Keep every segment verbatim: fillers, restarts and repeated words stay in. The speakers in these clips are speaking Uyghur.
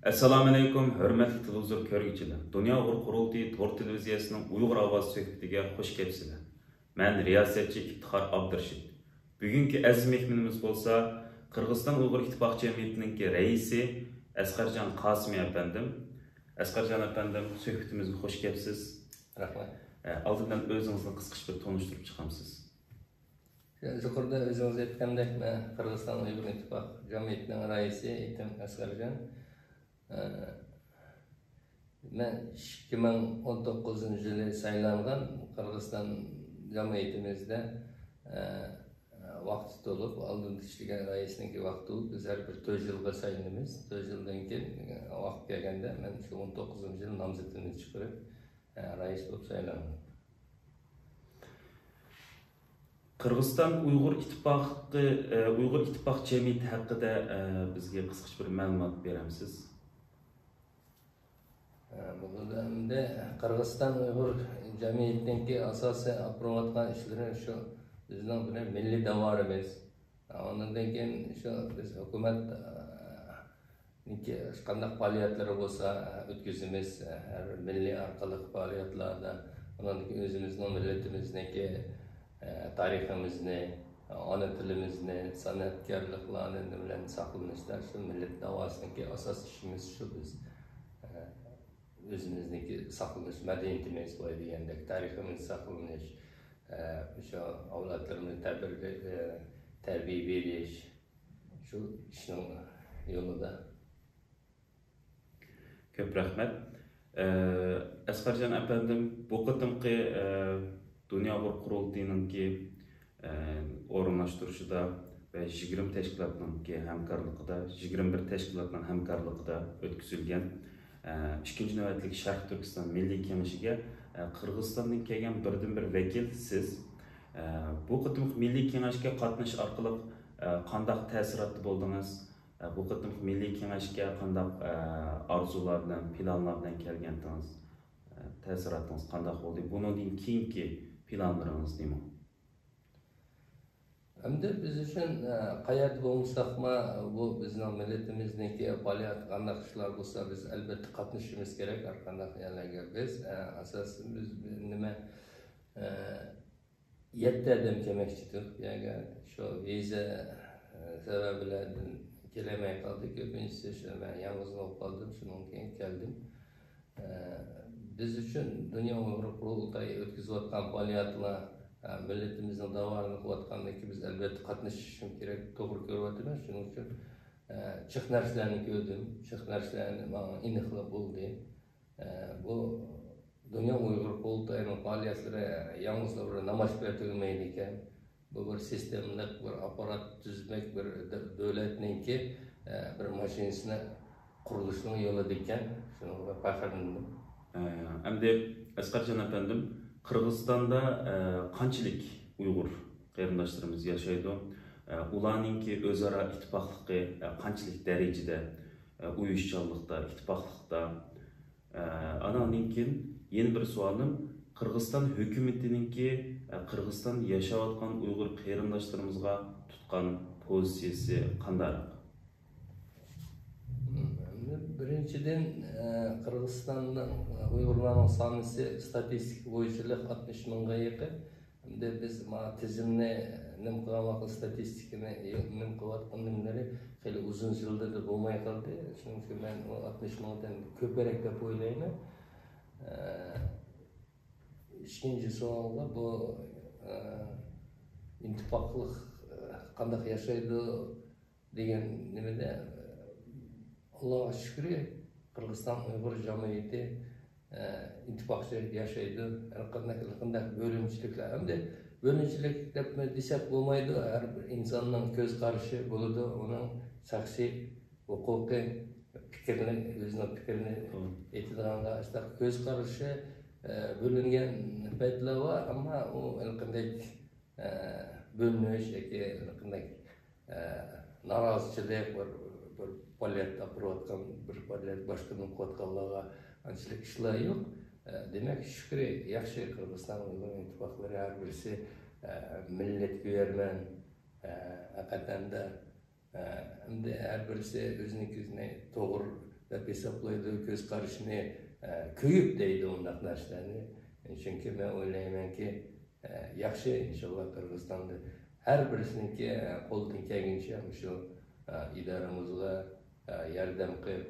ئەسسالامۇئەلەيكۇم، ھۆرمەتلىك تېلېۋىزور كۆرگۈچىلەر! دۇنيا ئۇيغۇر قۇرۇلتىيى تور تېلېۋىزىيەسىنىڭ ئۇيغۇر ئاۋازى سۆھبىتىگە خۇش كەپسىلەر! مەن رىياسەتچى ئىپتىخار ئابدۇرېشىت. بۈگۈنكى ئەزىز مېھمىنىمىز بولسا قىرغىزىستان ئۇيغۇر ئىتتىپاق جەمئىيىتىنىڭكى رەئىسى ئەسقەرجان قاسىمى ئەپەندىم. ئەسقەرجان ئەپەندىم، سۆھبىتىمىزگە خۇش كەپسىز. رەھمەت. ئە، ئالدى بىلەن ئۆزىڭىزنى قىسقىچە بىر تونۇشتۇرۇپ چىقامسىز؟ يۇقىرىدا ئۆزىڭىز ئېيتقاندەك، مەن قىرغىزىستان ئۇيغۇر ئىتتىپاق جەمئىيىتىنىڭ رەئىسى ئىتىم ئەسقەرجان. ئە، مەن ئىككى مىڭ ئون توققۇزىنچى يىلى سايلانغان، قىرغىزىستان جەمئىيىتىمىزدە، ئە، ۋاقتى تولۇپ، ئالدىن ئىشلىگەن رەئىسنىڭكى ۋاقتى تولۇپ، بىز ھەر بىر تۆت يىلغا سايلىنىمىز. تۆت يىلدىن كېيىن، ئە، ۋاقىت كەلگەندە مەن شۇ ئون توققۇزىنچى يىلى نامزىتىمنى چىقىرىپ، ئە، رەئىس بولۇپ سايلانغان. قىرغىزىستان ئۇيغۇر ئىتتىپاقى، ئە، ئۇيغۇر ئىتتىپاق جەمئىيىتى ھەققىدە، ئە، بىزگە قىسقىچە بىر مەلۇمات بېرەمسىز؟ ئە، بۇ ئەمدى قىرغىزىستان ئۇيغۇر جەمئىيىتىنىڭكى ئاساسىي ئاپىرىۋاتقان ئىشلىرى شۇ بىزنىڭ بىر مىللىي داۋارىمىز. ئاندىن كېيىن شۇ بىز ھۆكۈمەت، ئە، نىڭكى قانداق پائالىيەتلىرى بولسا، ئە، ئۆتكۈزىمىز، ئە، ھەر مىللىي ئارقىلىق پائالىيەتلەردە. ئۇنىڭدىن كېيىن ئۆزىمىزنىڭ مىللىتىمىزنىڭكى، ئە، تارىخىمىزنى، ئانا تىلىمىزنى، سەنئەتكارلىقلارنى، نېمىلەرنى ساقلىنىشتا شۇ مىللەت داۋاسىنىڭكى ئاساس ئىشىمىز شۇ بىز. ئە، ئۆزىمىزنىڭكى ساقلىنىش مەدەنىيىتىمىز، بايا دېگەندەك تارىخىمىز ساقلىنىش، ئە، شۇ ئەۋلادلىرىمىزنى تەبىر-، ئە، تەربىيە بېرىش، شۇ ئىشنىڭ يولىدا. كۆپ رەھمەت. ئە، ئەسقەرجان ئەپەندىم، بۇ قېتىمقى، ئە، دۇنيا ئۇيغۇر قۇرۇلتىيىنىڭكى، ئە، ئورۇنلاشتۇرۇشىدا ۋە يىگىرمە تەشكىلاتنىڭكى ھەمكارلىقىدا، يىگىرمە بىر تەشكىلاتنىڭ ھەمكارلىقىدا ئۆتكۈزۈلگەن، ئە، ئىككىنچى نۆۋەتلىك شەرقىي تۈركىستان مىللىي كېڭىشىگە، ئە، قىرغىزىستاندىن كەلگەن بىردىنبىر ۋەكىل سىز. ئە، بۇ قېتىمقى مىللىي كېڭەشكە قاتنىشىش ئارقىلىق، ئە، قانداق تەسىراتتا بولدىڭىز؟ ئە، بۇ قېتىمقى مىللىي كېڭەشكە قانداق، ئە، ئارزۇلار بىلەن، پىلانلار بىلەن كەلگەنتىڭىز؟ ئە، تەسىراتىڭىز قانداق بولدى؟ بۇنىڭدىن كېيىنكى پىلانلىرىڭىز نېمە؟ ئەمدى بىز ئۈچۈن، ئە، قەيەردە بولمىساقمۇ، بۇ بىزنىڭ مىللىتىمىزنىڭكى پائالىيەت قانداق ئىشلار بولسا، بىز ئەلۋەتتە قاتنىشىشىمىز كېرەك ھەر قانداق يەرلەرگە. بىز، ئە، ئاساسەن بىز نېمە، ئە، يەتتە ئادەم كەلمەكچىدۇق بۇ يەرگە. شۇ ۋىزا، ئە، سەۋەبىلەردىن كېلەلمەي قالدى. كۆپىنچىسى شۇ مەن يالغۇز بولۇپ قالدىم، شۇنىڭ كېيىن كەلدىم. ئە، بىز ئۈچۈن دۇنيا ئۇيغۇر قۇرۇلتىيى ئۆتكۈزۈۋاتقان پائالىيەتلەر، ئە، مىللىتىمىزنىڭ داۋانىنى قىلىۋاتقاندىكى بىز ئەلۋەتتە قاتنىشىشىمىز كېرەك، توغرا كۆرۈۋاتىمەن. شۇنىڭ ئۈچۈن، ئە، جىق نەرسىلەرنى كۆردۈم، جىق نەرسىلەرنى ماڭا ئېنىقلا بولدى. ئە، بۇ دۇنيا ئۇيغۇر قۇرۇلتىيىنىڭ پائالىيەتلىرى يالغۇزلا بىر نامايىش بىلەن تۈگىمەيدىكەن. بۇ بىر سىستېمىلىق، بىر ئاپپارات تۈزمەك، بىر دۆ-، دۆلەتنىڭكى، ئە، بىر ماشىنىسىنى قۇرۇلۇشىنىڭ يولىدىكەن. شۇنىڭغا پەخىرلىنىمەن. ئە، ئەمدى ئەسقەرجان ئەپەندىم، قىرغىزىستاندا، ئە، قانچىلىك ئۇيغۇر قېرىنداشلىرىمىز ياشايدۇ؟ ئە، ئۇلارنىڭكى ئۆزئارا ئىتتىپاقلىقى، ئە، قانچىلىك دەرىجىدە، ئە، ئۇيۇشچانلىقتا، ئىتتىپاقلىقتا؟ ئە، ئاناندىن كېيىن يەنە بىر سوئالىم، قىرغىزىستان ھۆكۈمىتىنىڭكى، ئە، قىرغىزىستاندا ياشاۋاتقان ئۇيغۇر قېرىنداشلىرىمىزغا تۇتقان پوزىتسىيىسى قانداقراق؟ بىرىنچىدىن، ئە، قىرغىزىستاننىڭ ئۇيغۇرلارنىڭ سانىسى ستاتىستىكا بويىچىلىق ئاتمىش مىڭغا يېقىن. ئەمدى بىز ما تىزىمنى نېمە قىلغان ۋاقىت، ستاتىستىكىنى نېمە قىلىۋاتقان نېمىلىرى خېلى ئۇزۇن يىلدىن بولماي قالدى. شۇنىڭ ئۈچۈن مەن ئۇ ئاتمىش مىڭدىن كۆپرەك دەپ ئويلايمەن. ئىككىنچى سوئالغا، بۇ، ئىتتىپاقلىق قانداق ياشايدۇ دېگەن نېمىدە، ئاللاغا شۈكرى، قىرغىزىستان ئۇيغۇر جامائىتى، ئە، ئىتتىپاقچە ياشايدۇ. ھەر قانداق، ھەر قانداق بۆلۈنچىلىكلەر، ئەمدى بۆلۈنچىلىك دەپ دېسەك بولمايدۇ. ھەر بىر ئىنساننىڭ كۆز قارىشى بولىدۇ، ئۇنىڭ شەخسىي ھوقۇقى، پىكىرنى، ئۆزىنىڭ پىكرىنى توغرا. ئېيتىدىغانغا ئاشۇنداق كۆز قارىشى، ئە، بۆلۈنگەن پەيتلەر بار، ئەمما ئۇ ھېلىقىندەك، ئە، بۆلۈنۈش ياكى ھېلىقىندەك ئە، نارازىچىلىق، بىر، بىر پائالىيەت ئاپىرىۋاتقان، بىر پائالىيەت باشتۇرۇپ قىلىۋاتقانلارغا ئانچىلىك ئىشلار يوق. ئە، دېمەك، شۈكرى، ياخشى، قىرغىزىستان ئۇيغۇر ئىتتىپاقلىرى ھەر بىرسى، ئە، مىللەتكە ھۈنەرمەن، ئە، ھەقىقەتەن دە، ئە، ئەمدى ھەر بىرسى ئۆزىنىڭكىنى توغرا دەپ ھېسابلايدۇ، كۆز قارىشىنى، ئە، كۆيۈپ دەيدۇ ئۇنداق نەرسىلەرنى. چۈنكى مەن ئويلايمەنكى، ئە، ياخشى، ئىنشاللا قىرغىزىستاندا ھەر بىرسىنىڭكى، ئە، قولىدىن كەلگىنىچە مۇشۇ، ئە، ئىدارىمىزغا، ئە، ياردەم قىلىپ،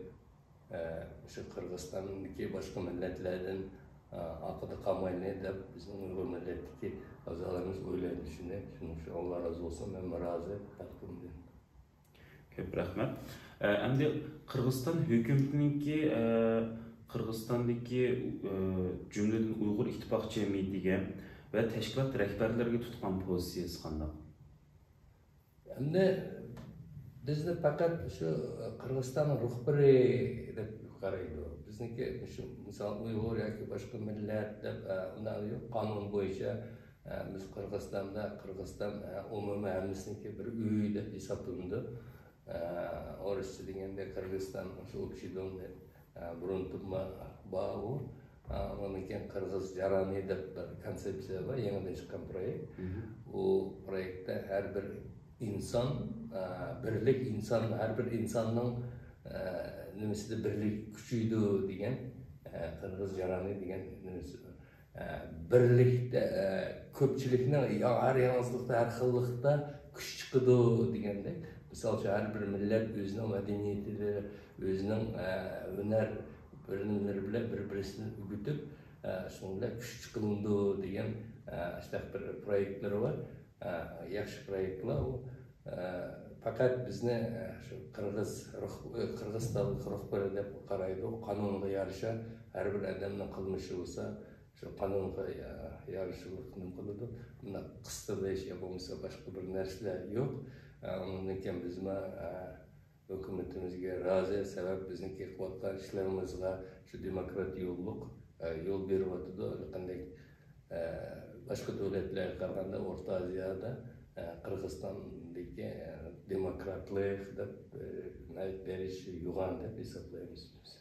ئە، مۇشۇ قىرغىزىستاندىكى باشقا مىللەتلەردىن، ئە، ئارقىدا قالمايلى دەپ بىزنىڭ ئۇيغۇر مىللەتتىكى ئەزالىرىمىز ئويلايدۇ شۇنى. شۇنىڭ ئۈچۈن ئاللا رازى بولسۇن، مەن رازى خەلقىمدىن. كۆپ رەھمەت. ئە، ئەمدى قىرغىزىستان ھۆكۈمىتىنىڭكى، ئە، قىرغىزىستاندىكى، ئە، جۈملىدىن ئۇيغۇر ئىتتىپاق جەمئىيىتىگە ۋە تەشكىلات رەھبەرلىرىگە تۇتقان پوزىتسىيىسى قانداق؟ ئەمدى بىزنى پەقەت شۇ قىرغىزىستاننىڭ رۇخبىرى دەپ قارايدۇ. بىزنىڭكى شۇ، مىسال، ئۇيغۇر ياكى باشقا مىللەت دەپ، ئە، ئۇنداق يوق. قانۇن بويىچە، ئە، بىز قىرغىزىستاندا، قىرغىزىستان، ئە، ئومۇمىي ھەممىسىنىڭكى بىر ئۆيى دەپ ھېسابلىنىدۇ. ئە، ئورۇسچە دېگەندە قىرغىزىستان شۇ ئوبشىدوم دەپ، ئە، بۇرۇن تۇرما بار ئۇ. ئە، ئۇنىڭدىن كېيىن قىرغىز جارانى دەپ بىر كونسېپسىيە بار، يېڭىدىن چىققان پرويېكت. ئۇ پرويېكتتا ھەر بىر ئىنسان، ئە، بىرلىك ئىنسان، ھەر بىر ئىنساننىڭ، ئە، نېمىسىدە بىرلىك كۈچىيىدۇ دېگەن، ئە، قىرغىز جارانى دېگەن نېمىسى بار. ئە، بىرلىكتە، ئە، كۆپچىلىكنىڭ يا-، ھەر يالغۇزلۇقتا، ھەر خىللىقتا كۈچ چىقىدۇ دېگەندەك. مىسال ئۈچۈن، ھەر بىر مىللەت ئۆزىنىڭ مەدەنىيىتىدە، ئۆزىنىڭ، ئە، ھۈنەر بىلىملىرى بىلەن بىر-بىرسىنى ئۆگىتىپ، ئە، شۇنىڭ بىلەن كۈچ چىقىلىدۇ دېگەن، ئە، شۇنداق بىر پرويېكتلىرى بار. ئە، ياخشى پرويېكتلار ئۇ. ئە، پەقەت بىزنى، ئە، شۇ قىرغىز رۇخ-، قىرغىزىستانلىق رۇخبىرى دەپ قارايدۇ. قانۇنغا يارىشا ھەر بىر ئادەمنىڭ قىلمىشى بولسا، شۇ قانۇنغا يا-، يارىشىلىق نېمە قىلىدۇ. بۇنداق قىستىلىش يا بولمىسا باشقا بىر نەرسىلەر يوق. ئە، ئۇنىڭدىن كېيىن بىزمۇ، ئە، ھۆكۈمىتىمىزگە رازى، سەۋەب بىزنىڭكى قىلىۋاتقان ئىشلىرىمىزغا شۇ دېموكرات يوللۇق، ئە، يول بېرىۋاتىدۇ. ھېلىقىندەك، ئە، باشقا دۆلەتلەرگە قارىغاندا ئورتا ئازىيادا، ئە، قىرغىزىستاندىكى، ئە، دېموكراتلىق دەپ، ئە، ناھايىتى دەرىجىسى يوغان دەپ ھېسابلايمىز بىز.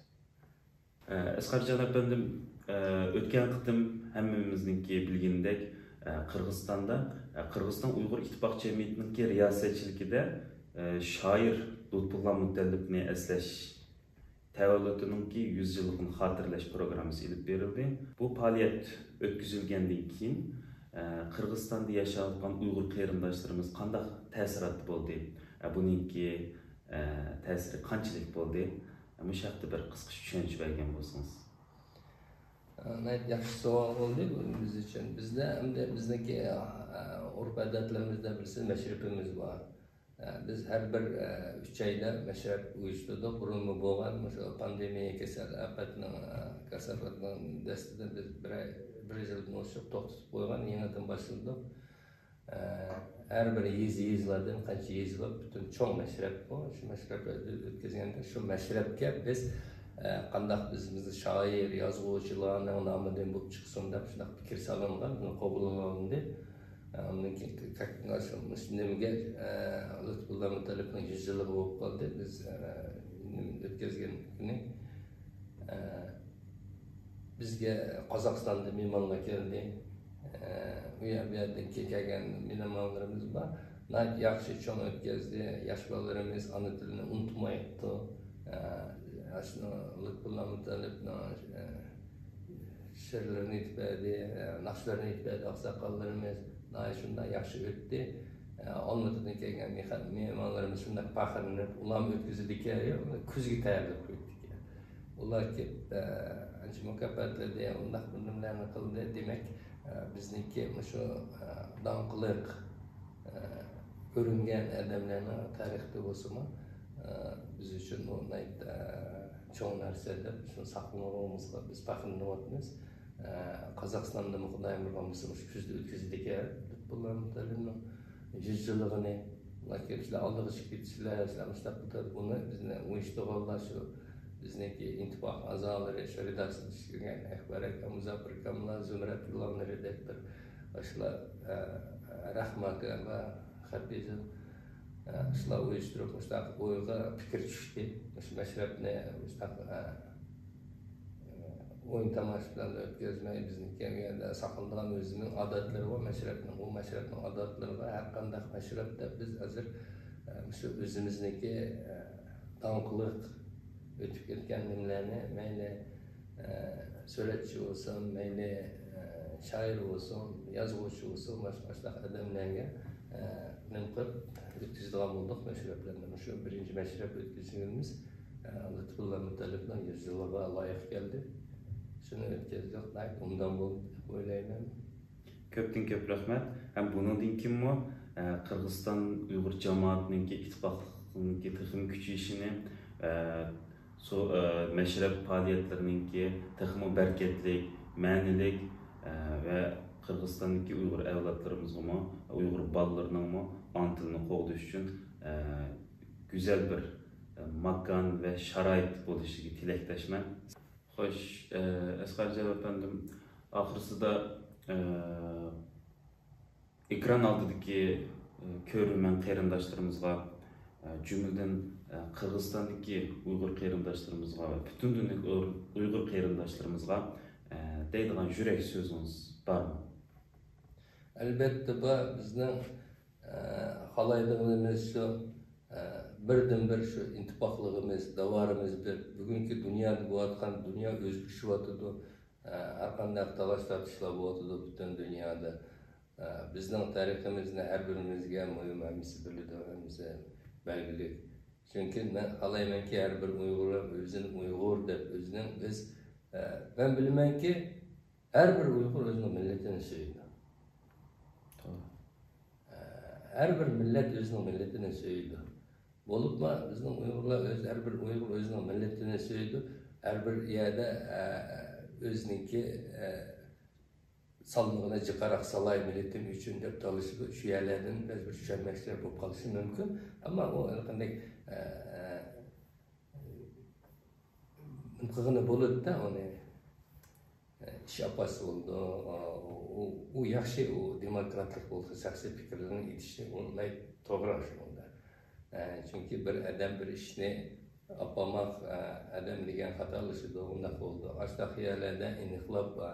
ئە، ئەسقەرجان ئەپەندىم، ئە، ئۆتكەن قېتىم ھەممىمىزنىڭكى بىلگىنىدەك، ئە، قىرغىزىستاندا، ئە، قىرغىزىستان ئۇيغۇر ئىتتىپاق جەمئىيىتىنىڭكى رىياسەتچىلىكىدە، ئە، شائىر لۇتپۇللا مۇتەللىپنى ئەسلەش تەۋەللۇتىنىڭكى يۈز يىللىقىنى خاتىرىلەش پروگراممىسى ئېلىپ بېرىلدى. بۇ پائالىيەت ئۆتكۈزۈلگەندىن كېيىن، ئە، قىرغىزىستاندا ياشاۋاتقان ئۇيغۇر قېرىنداشلىرىمىز قانداق تەسىراتتا بولدى؟ ئە، بۇنىڭكى، ئە، تەسىرى قانچىلىك بولدى؟ مۇشۇ ھەقتە بىر قىسقىچە چۈشەنچە بەرگەن بولسىڭىز. ناھايىتى ياخشى سوئال بولدى بۇ بىز ئۈچۈن. بىزدە ئەمدى بىزنىڭكى، ئە، ئۆرپ-ئادەتلىرىمىزدە بىرسى مەشرىپىمىز بار. ئە، بىز ھەر بىر، ئە، ئۈچ ئايدا مەشرەپ ئۇيۇشتۇردۇق. بۇرۇنمۇ بولغان، مۇشۇ پاندېمىيە كېسەل ئاپەتنىڭ، ئە، كاساپەتنىڭ دەستىدە بىز بىر ئاي، بىر يىلدىن ئوشۇق توختىتىپ قويغان، يېڭىدىن باشلىدۇق. ئە، ھەر بىر يېزا، يېزىلاردىن قانچە يېزا بار، پۈتۈن چوڭ مەشرەپ بۇ. شۇ مەشرەپلەرنى ئۆتكۈزگەندە، شۇ مەشرەپكە بىز، ئە، قانداق بىز، بىز شائىر، يازغۇچىلارنىڭ نامىدىن بولۇپ چىقسۇن دەپ شۇنداق پىكىر سالىنغان، بۇنى قوبۇل قىلىندى. ئە، ئاندىن كېيىن كاك-، شۇ، مۇشۇ نېمىگە، ئە، لۇتپۇللا مۇتەللىپنىڭ يۈز يىللىقى بولۇپ قالدى. بىز، ئە، نېمە ئۆتكۈزگەن كۈنى، ئە، بىزگە قازاقىستاندىن مېھمانلار كەلدى. ئە، ئۇ يەر، بۇ يەردىن كېلىپ كەلگەن مېھمانلىرىمىز بار. ناھايىتى ياخشى چوڭ ئۆتكەزدى. ياش بالىلىرىمىز ئانا تىلىنى ئۇنتۇمايتتى. ئە، ئاشۇ لۇتپۇللا مۇتەللىپنىڭ، ئە، شېئىرلىرىنى ئېيتىپ بەردى، ئە، ناخشىلىرىنى ئېيتىپ بەردى ئاقساقاللىرىمىز. ناھايىتى شۇنداق ياخشى ئۆتتى. ئە، ئالمۇتىدىن كەلگەن مېھمان-، مېھمانلىرىمىز شۇنداق پەخىرلىنىپ، ئۇلارمۇ ئۆتكۈزىدىكەن، كۈزگە تەييارلىق قىلىۋېتىدىكەن. ئۇلار كېلىپ، ئە، ئانچە مۇكاپاتلىدى، ئۇنداق بىر نېمىلەرنى قىلدى. دېمەك، ئە، بىزنىڭكى مۇشۇ، ئە، داڭقلىق، ئە، كۆرۈنگەن ئادەملەرنىڭ تارىخىدا بولسىمۇ، ئە، بىز ئۈچۈن بۇ ناھايىتى، ئە، چوڭ نەرسە دەپ، شۇنى ساقلىغىنىمىزغا بىز پەخىرلىنىۋاتىمىز. ئە، قازاقىستاندىمۇ خۇدايىم بۇيرۇغان بولسا، مۇشۇ كۈزدە ئۆتكۈزىدىكەن، لۇتپۇللا مۇتەللىپنىڭ يۈز يىللىقىنى. ئۇلار كېلىپ، سىلەر ئالدىغا چىقىپ كېتىسىلەر، سىلەر مۇشۇنداق قىلىپ، ئۇنى بىزنى ئۇيۇشتۇرغانلار شۇ بىزنىڭكى ئىتتىپاق ئەزالىرى، شۇ رېداكسىيىدە ئىشلىگەن ئەكبەر ئاكا، مۇزەپپەر ئاكاملار، زۇمرەت ئىلانلىرى دەپ بىر، ئاشۇلار، ئە، رەھمە ئاكا ۋە خەپىزىم، ئە، شۇلار ئۇيۇشتۇرۇپ، مۇشۇنداق ئويغا پىكىر چۈشتى. مۇشۇ مەشرەپنى مۇشۇنداق، ئە، ئويۇن تاماشا بىلەن ئۆتكۈزمەي، بىزنىڭكى ئۇ يەردە ساقلىنىدىغان ئۆزىنىڭ ئادەتلىرى بار، مەشرەپنىڭ، ئۇ مەشرەپنىڭ ئادەتلىرى بار. ھەر قانداق مەشرەپتە بىز ھازىر، ئە، مۇشۇ ئۆزىمىزنىڭكى، ئە، داڭقلىق ئۆتۈپ كەتكەن نېمىلەرنى مەيلى، ئە، سۈرەتچى بولسۇن، مەيلى، ئە، شائىر بولسۇن، يازغۇچى بولسۇن، مۇشۇ، مۇشۇنداق ئادەملەرگە، ئە، نېمە قىلىپ ئۆتكۈزىدىغان بولدۇق مەشرەپلەرنى. مۇشۇ بىرىنچى مەشرەپ ئۆتكۈزگىنىمىز، ئە، لۇتپۇللا مۇتەللىپنىڭ يۈز يىلىغا لايىق كەلدى. شۇنى ئۆتكۈزدۇق، ناھايىتى ئوبدان بولدى دەپ ئويلايمەن. كۆپتىن كۆپ رەھمەت. ھەم بۇنىڭدىن كېيىنمۇ، ئە، قىرغىزىستان ئۇيغۇر جامائەتنىڭكى ئىتتىپاقلىقىنىڭكى تېخىمۇ كۈچىيىشىنى، ئە، سو-، ئە، مەشرەپ پائالىيەتلىرىنىڭكى تېخىمۇ بەرىكەتلىك، مەنىلىك، ئە، ۋە قىرغىزىستاندىكى ئۇيغۇر ئەۋلادلىرىمىزغىمۇ، ئۇيغۇر بالىلىرىنىڭمۇ ئانا تىلىنى قوغدىشى ئۈچۈن، ئە، گۈزەل بىر، ئە، ماكان ۋە شارائىت بولۇشىغا تىلەكداشمەن. خوش، ئە، ئەسقەرجان ئەپەندىم، ئاخىرسىدا، ئە، ئېكران ئالدىدىكى، ئە، كۆرۈرمەن قېرىنداشلىرىمىزغا، ئە، جۈملىدىن، ئە، قىرغىزىستاندىكى ئۇيغۇر قېرىنداشلىرىمىزغا ۋە پۈتۈن دۇنيا ئۇيغۇر قېرىنداشلىرىمىزغا، ئە، دەيدىغان يۈرەك سۆزىڭىز بارمۇ؟ ئەلۋەتتە بار. بىزنىڭ، ئە، خالايدىغىنىمىز شۇ، ئە، بىردىنبىر شۇ ئىتتىپاقلىقىمىز، داۋارىمىز بىر. بۈگۈنكى دۇنيادا بولۇۋاتقان، دۇنيا ئۆزگىرىشىۋاتىدۇ. ئە، ھەرقانداق تالاش تارتىشلار بولۇۋاتىدۇ پۈتۈن دۇنيادا. ئە، بىزنىڭ تارىخىمىزنى ھەر بىرىمىزگە مۇھىم، ھەممىسى بىلىدۇ، ھەممىسى بەلگىلىك. چۈنكى مەن خالايمەنكى، ھەر بىر ئۇيغۇر ئۆزىنى ئۇيغۇر دەپ، ئۆزىنىڭ بىز، ئە، مەن بىلىمەنكى، ھەر بىر ئۇيغۇر ئۆزىنىڭ مىللىتىنى سۆيىدۇ. توغرا. ئە، ھەر بىر مىللەت ئۆزىنىڭ مىللىتىنى سۆيىدۇ. بولۇپمۇ بىزنىڭ ئۇيغۇرلار ئۆز، ھەر بىر ئۇيغۇر ئۆزىنىڭ مىللىتىنى سۆيىدۇ. ھەر بىر يەردە، ئە، ئۆزىنىڭكى، ئە، سالمىقىنى جىقراق سالاي مىللىتىم ئۈچۈن دەپ تالىشىدۇ. شۇ يەرلەردىن بەزى بىر چۈشەنمەسلىكلەر بولۇپ قېلىشى مۇمكىن. ئەمما ئۇ ھەر قانداق، ئە، نېمە قىلغىنى بولىدۇ-دە، ئۇنى، ئە، ئىش ئاپارسا بولىدۇ. ئۇ، ئۇ، ئۇ ياخشى، ئۇ دېموكراتلىق بولسا، شەخسىي پىكىرلىرىنى ئېيتىشنى ئۇ ناھايىتى توغرا شۇنىڭدا. ئە، چۈنكى بىر ئادەم بىر ئىشنى ئاپارماق، ئە، ئادەم دېگەن خاتالىشىدۇ، ئۇنداق بولىدۇ. ئاشۇنداق يەرلەردە ئېنىقلاپ، ئە،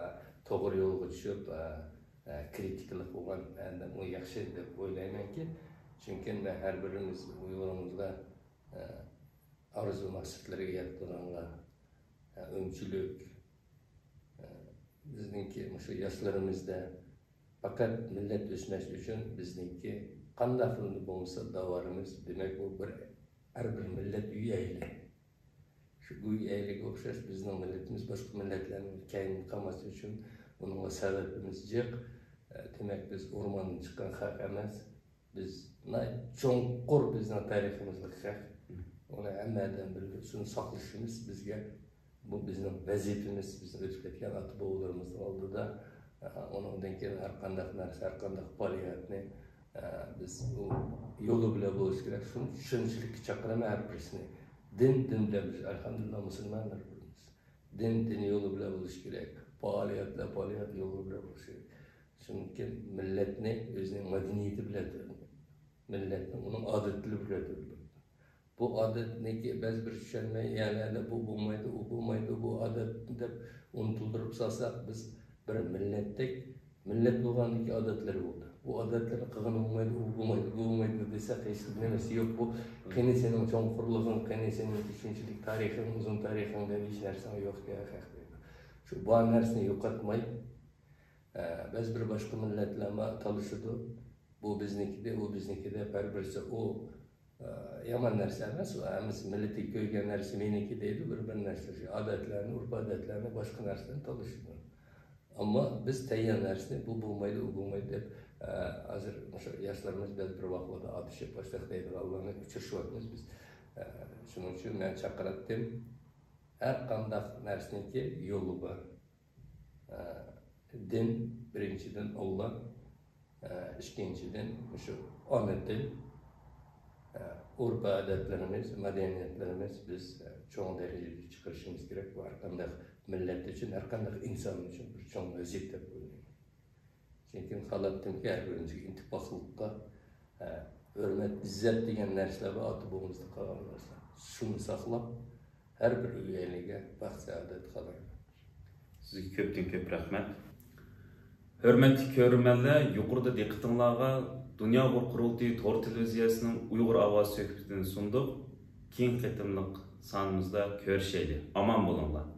توغرا يولغا چۈشۈپ، ئە، ئە، كرىتىكىلىق بولغان ئادەم ئۇ ياخشى دەپ ئويلايمەنكى. چۈنكى مەن ھەر بىرىمىز ئۇيغۇرىمىزغا، ئە، ئارزۇ مەقسەتلەرگە يەتىدىغانلار، ئە، ئۈنچىلىك، ئە، بىزنىڭكى مۇشۇ ياشلىرىمىزدا پەقەت مىللەت ئۆسمەس ئۈچۈن بىزنىڭكى قانداقلا بولمىسا داۋارىمىز، دېمەك، بۇ بىر، ھەر بىر مىللەت ئۆي ئەيلى. شۇ ئۆي ئەيلىگە ئوخشاش بىزنىڭ مىللىتىمىز باشقا مىللەتلەرنىڭ كەينىدە قالماسلىقى ئۈچۈن ئۇنىڭغا سەۋەبىمىز جىق. ئە، دېمەك، بىز ئورماندىن چىققان خەق ئەمەس. بىز ناھايىتى چوڭقۇر بىزنىڭ تارىخىمىزلىق خەق. ئۇنى ھەممە ئادەم بىلىدۇ. شۇنى ساقلىشىمىز بىزگە، بۇ بىزنىڭ ۋەزىپىمىز، بىزنىڭ ئۆتۈپ كەتكەن ئاتا-بوۋىلىرىمىزنىڭ ئالدىدا. ئۇنىڭدىن كېيىن ھەر قانداق نەرسە، ھەر قانداق پائالىيەتنى، بىز ئۇ يولى بىلەن بولۇشى كېرەك. شۇنى چۈشەنچىلىككە چاقىرىمەن ھەر بىرسىنى. دىن، دىن بىلەن بىز، ئەلھەمدۇلىللا، مۇسۇلمان ھەر بىرىمىز. دىن، دىن يولى بىلەن بولۇشى كېرەك. پائالىيەتلەر، پائالىيەت يولى بىلەن بولۇشى كېرەك. چۈنكى مىللەتنى ئۆزىنىڭ مەدەنىيىتى بىلەن تۈرلىدى. مىللەتنى ئۇنىڭ ئادەتلىرى بىلەن تۈرلىدى. بۇ ئادەتنىكى بەزى بىر چۈشەنمەي يەرلەردە بۇ بولمايدۇ، ئۇ بولمايدۇ، بۇ ئادەت دەپ ئۇنتۇلدۇرۇپ سالساق، بىز بىر مىللەتتەك، مىللەت بولغاندىكى ئادەتلىرى بولدى. بۇ ئادەتلەرنى قىلغىنى بولمايدۇ، ئۇ بولمايدۇ، بۇ بولمايدۇ دېسەك، ھېچ نېمىسى يوق. بۇ قېنى سېنىڭ چوڭقۇرلۇقۇڭ، قېنى سېنىڭ شۇنچىلىك تارىخىڭ، ئۇزۇن تارىخىڭ دەپ ھېچ نەرسەڭ يوق دېگەن خەق دەيدۇ. شۇ بار نەرسىنى يوقاتماي، ئە، بەزى بىر باشقا مىللەتلەرمۇ تالىشىدۇ. بۇ بىزنىكىدى، ئۇ بىزنىكى دەپ ھەر بىرسى ئۇ، ئە، يامان نەرسە ئەمەس، ئۇ ھەممىسى مىللىتىگە كۆيگەن نەرسە مېنىكى دەيدۇ، بىر-بىر نەرسە، شۇ ئادەتلەرنى، ئۆرپ-ئادەتلەرنى، باشقا نەرسىلەرنى تالىشىدۇ. ئەمما بىز تەييار نەرسىنى، بۇ بولمايدۇ، ئۇ بولمايدۇ دەپ، ئە، ھازىر مۇشۇ ياشلىرىمىز بەزى بىر ۋاقىتلاردا ئاتىشىپ، باشلاق دەيدىغانلارنى ئۇچرىشىۋاتىمىز بىز. ئە، شۇنىڭ ئۈچۈن مەن چاقىراتتىم. ھەر قانداق نەرسىنىڭكى يولى بار. ئە، دىن بىرىنچىدىن ئاللا، ئە، ئىككىنچىدىن مۇشۇ ئانا تىل، ئە، ئۆرپ-ئادەتلىرىمىز، مەدەنىيەتلىرىمىز بىز، ئە، چوڭ دەرىجىدە چىقىرىشىمىز كېرەك. بۇ ھەرقانداق مىللەت ئۈچۈن، ھەرقانداق ئىنسان ئۈچۈن بىر چوڭ ۋەزىپە دەپ ئويلايمەن. چۈنكى خالاتتىمكى، ھەر بىرىمىزگە ئىتتىپاقلىققا، ئە، ھۆرمەت، ئىززەت دېگەن نەرسىلەر بار، ئاتا-بوۋىمىزدا قالغان نەرسىلەر. شۇنى ساقلاپ، ھەر بىر ئۆي ئەھلىگە بەخت-سائادەت خالايمەن. سىزگە كۆپتىن كۆپ رەھمەت. ھۆرمەتلىك كۆرۈرمەنلەر، يۇقىرىدا دىققىتىڭلارغا دۇنيا ئۇيغۇر قۇرۇلتىيى تور تېلېۋىزىيەسىنىڭ ئۇيغۇر ئاۋازى سۆھبىتىنى سۇندۇق. كېيىنكى قېتىملىق سانىمىزدا كۆرۈشەيلى. ئامان بولۇڭلار.